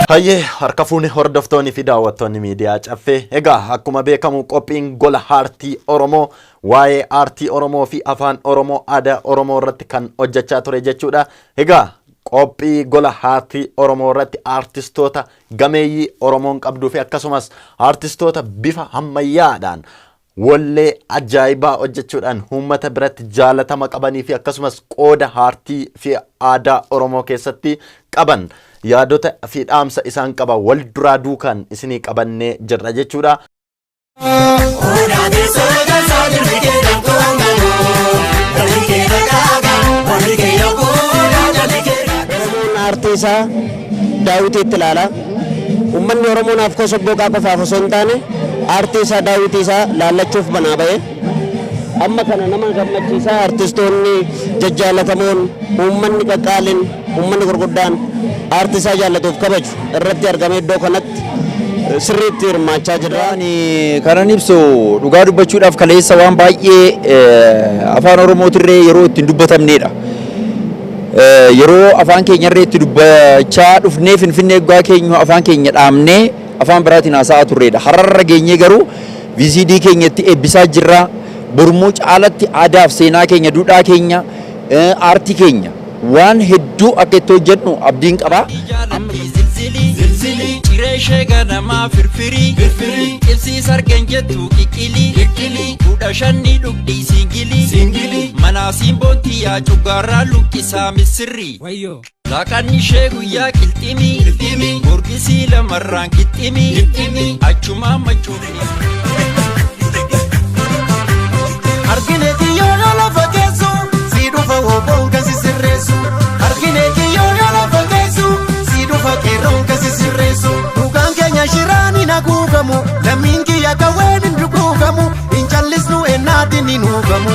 Hayyee, harka fuune hordoftoonni fi daawwattoonni miidiyaa Caffee. Egaa akkuma beekamu qophiin Gola Aartii Oromoo waa'ee aartii Oromoo fi afaan Oromoo, aadaa Oromoo irratti kan hojjechaa ture jechuudha. Egaa qophii Gola Aartii Oromoo irratti aartistoota gameeyyii Oromoon qabduu fi akkasumas aartistoota bifa ammayyaadhaan wallee ajaa'ibaa hojjechuudhaan uummata biratti jaalatama qabanii fi akkasumas qooda aartii fi aadaa Oromoo keessatti qaban, yaadota fi dhaamsa isaan qaban wal duraa duukaan isinii qabannee jirra jechuudha. Odaa teessoo galsaa jirti kee dhabtuu hangamoo. Galli kee dhagaagaa, warri kee yogguu odaa jalli kee. Oromoon aartii isaa daawwitiitti ilaala. Uummanni Oromoo Naafikoo Sobbooqaa qofaaf osoo hin taane aartii isaa, daawwitii isaa laallachuuf banaa ba'e. Amma kana nama gammachiisaa, artistoonni jajjaalatamoon, uummanni qaqqaaliin, uummanni gurguddaan aartii isaa jaallatuuf kabaju irratti argamee iddoo kanatti sirriitti hirmaachaa jirra. Ani kanan ibsu, dhugaa dubbachuudhaaf, kaleessa waan baay'ee afaan Oromootirree yeroo ittiin dubbatamnedha. Yeroo afaan keenyarree itti dubbachaa dhufnee Finfinnee eeggaa keenyu afaan keenya dhaabnee afaan biraatiin haasa'aa turredha. Hararra geenyee garuu VCD keenya itti eebbisaa jirra. Bormuu caalatti aadaaf seenaa keenya, duudhaa keenya, aartii keenya waan hedduu akka itti hojjennu abdiin qaba. Zilzilii ciree ishee ganamaa firfirii, ibsii sargeen jettu qiqqilii, 15 dhugdii siingilii, manaa simboontii yaa cuggaarraa luqqisaa misirrii. Laaqanni ishee guyyaa qilximii, gorgisii lamarraan qixximii, achumaa machuufni. Argine kiyyoo yoo lafa keessu, si dhufa woboon kan si sirreessu. Argine kiyyoo yoo lafa keessu, si dhufa qeerroon kan si sirreessu. Dhugaan keenya shiraan hin haguugamu, lammiin kiyya qawween hin duguugamu, hin callisnu ennaatiin hin huugamu.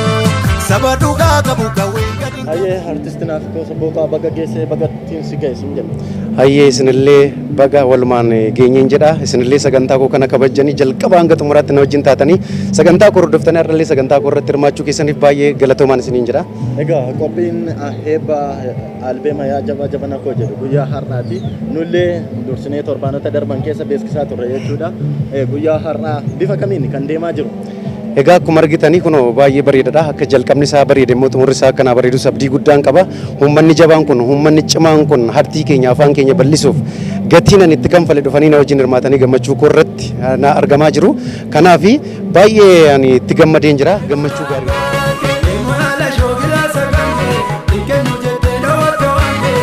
Saba dhugaa qabu qawween gadi. Hayyee, artisti Naafikoo Sobbooqaa, baga geessee, baga ittiin si ga'e sin jenna. Hayyee, isinillee baga walumaan geenyeen jedha. Isinillee sagantaa koo kana kabajanii jalqaba hanga xumuraatti na wajjin taatanii sagantaa koo hordoftanii har'allee sagantaa koo irratti hirmaachuu keessaniif baay'ee galatoomaan isiniin jedha. Egaa qophiin eebba albeema Yaa Jabaa Jabana Koo jedhu guyyaa har'aati. Nullee dursinee torbaanota darban keessa beeksisaa turre jechuudha. Guyyaa har'aa bifa kamiin kan deemaa jiru? Egaa akkuma argitanii kunoo baay'ee bareedaadha. Akka jalqabni isaa bareede immoo xumurri isaa akkanaa bareedus abdii guddaan qaba. Uummanni jabaan kun, uummanni cimaan kun aartii keenya, afaan keenya bal'isuuf gatiin ani itti kanfale dhufanii na wajjin hirmaatanii gammachuu koo irratti na argamaa jiru. Kanaaf baay'ee ani itti gammadeen jira. Gammachuu gaarii. Mala shoogila saganne, kennu jettee dhawwatte waanne,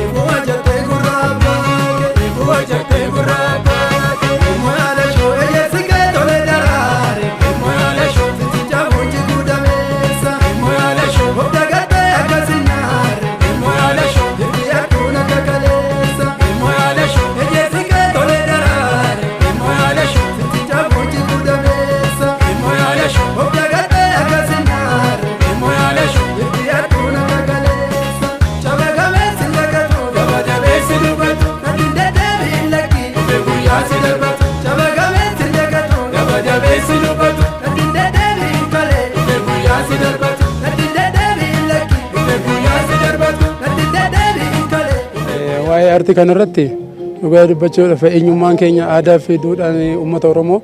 eeboo jettee gurraa baake, eeboo jettee gurraa baake. Mala shoo ejersi kee tole daraare, mala shoo titicha bunji gudameessa, mala shoo obda gattee akkasi nyaare, mala shoo jirti akkuun akka kaleessa, mala shoo ejersi kee tole daraare, mala shoo titicha bunji gudameessa, mala shoo obda gattee akkasi nyaare, mala shoo jirti akkuun akka kaleessa. Caba gameessi lakatu, gaba jabeessi dubbatu, natti deddeebiin lakki, dhufe guyyaa si darbatu. Caba gameessi lakatu, gaba jabeessi dubbatu, natti deddeebiin kalee, dhufe guyyaa si darbatu. Natti deddeebiin lakki, dhufe guyyaa si darbatu. Natti deddeebiin kalee. Waa'ee aartii kanarratti dhugaa dubbachuudhaaf, eenyummaan keenya, aadaa fi duudhaan uummata Oromoo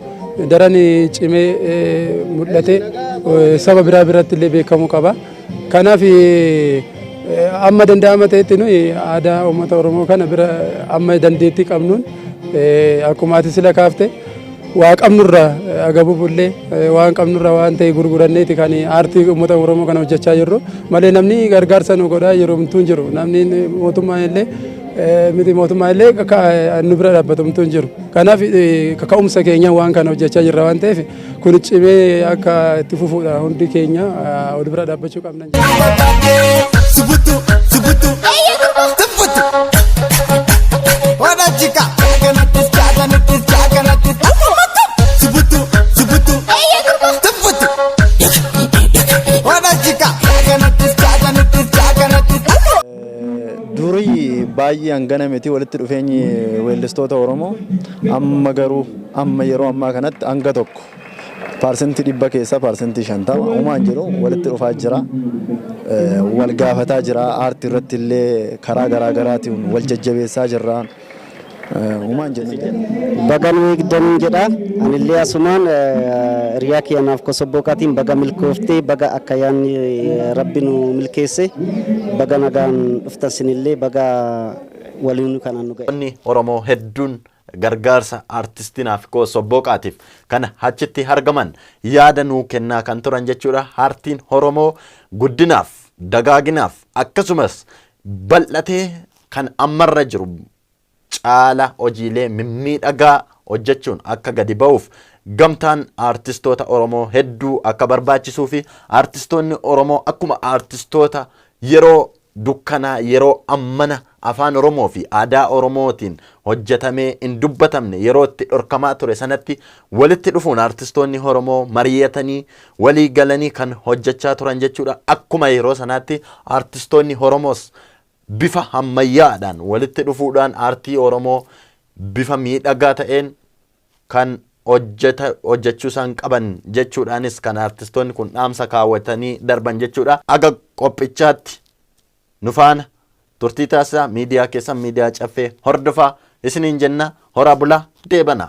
daran cimee mul'ate saba biraa biratti illee beekamuu qaba. Kanaaf amma danda'ama ta'etti nuyi aadaa uummata Oromoo kana bira amma dandeettii qabnuun, akkuma ati sila kaafte, waa qabnurraa agabuu bullee, waan qabnurraa waan ta'e gurguranneeti kan aartii uummata Oromoo kana hojjechaa jirru malee namni gargaarsa nu godhaa jiru homtuu hin jiru. Namni mootummaa illee miti, mootummaa illee nu bira dhaabbatu homtuu hin jiru. Kanaaf kaka'umsa keenya waan kana hojjechaa jirra waan ta'eef, kun cimee akka itti fufuudha hundi keenya wal bira dhaabbachuu qabna. Subutu, subutu, subutu. Wada chika, chakanattis, chakanattis, chakanattis. Subutu, subutu, subutu. Wada chika, chakanattis, chakanattis, chakanattis. Durii baay'ee hangana miti walitti dhufeenyi weellistoota Oromoo. Amma garuu, amma yeroo ammaa kanatti hanga tokko 100% keessaa 50% uumaan jiru walitti dhufaa jira. Wal gaafataa jira. Aartii irratti illee karaa garaa garaatiin wal jajjabeessaa jirra. Uumaan jennu. Baga nu eegdan jedha. Anillee asumaan hiriyaa kiyya Naafkoo Sobbooqaatiin baga milkooftee, baga akka yaadni Rabbi nu milkeesse, baga nagaan dhuftan, sinillee baga waliin kanaan nu ga'e. Inni Oromoo hedduun gargaarsa aartistii Naafikoo Sobbooqaatiif kan achitti argaman yaada nuu kennaa kan turan jechuudha. Aartiin Oromoo guddinaaf, dagaaginaaf, akkasumas bal'atee kan ammarra jiru caala hojiilee mimmiidhagaa hojjechuun akka gadi ba'uuf gamtaan aartistoota Oromoo hedduu akka barbaachisuu fi aartistoonni Oromoo akkuma aartistoota yeroo dukkanaa, yeroo ammana afaan Oromoo fi aadaa Oromootiin hojjetamee hin dubbatamne, yeroo itti dhorkamaa ture sanatti walitti dhufuun aartistoonni Oromoo mari'atanii walii galanii kan hojjechaa turan jechuudha. Akkuma yeroo sanaatti aartistoonni Oromoos bifa ammayyaadhaan walitti dhufuudhaan aartii Oromoo bifa miidhagaa ta'een kan hojjeta hojjechuu isaan qaban jechuudhaanis kan aartistoonni kun dhaamsa kaawwatanii darban jechuudha. Aga qophichaatti nu faana turtii taasisaa, miidiyaa keessan miidiyaa Caffee hordofaa isiniin jenna. Horaa bulaa, deebana.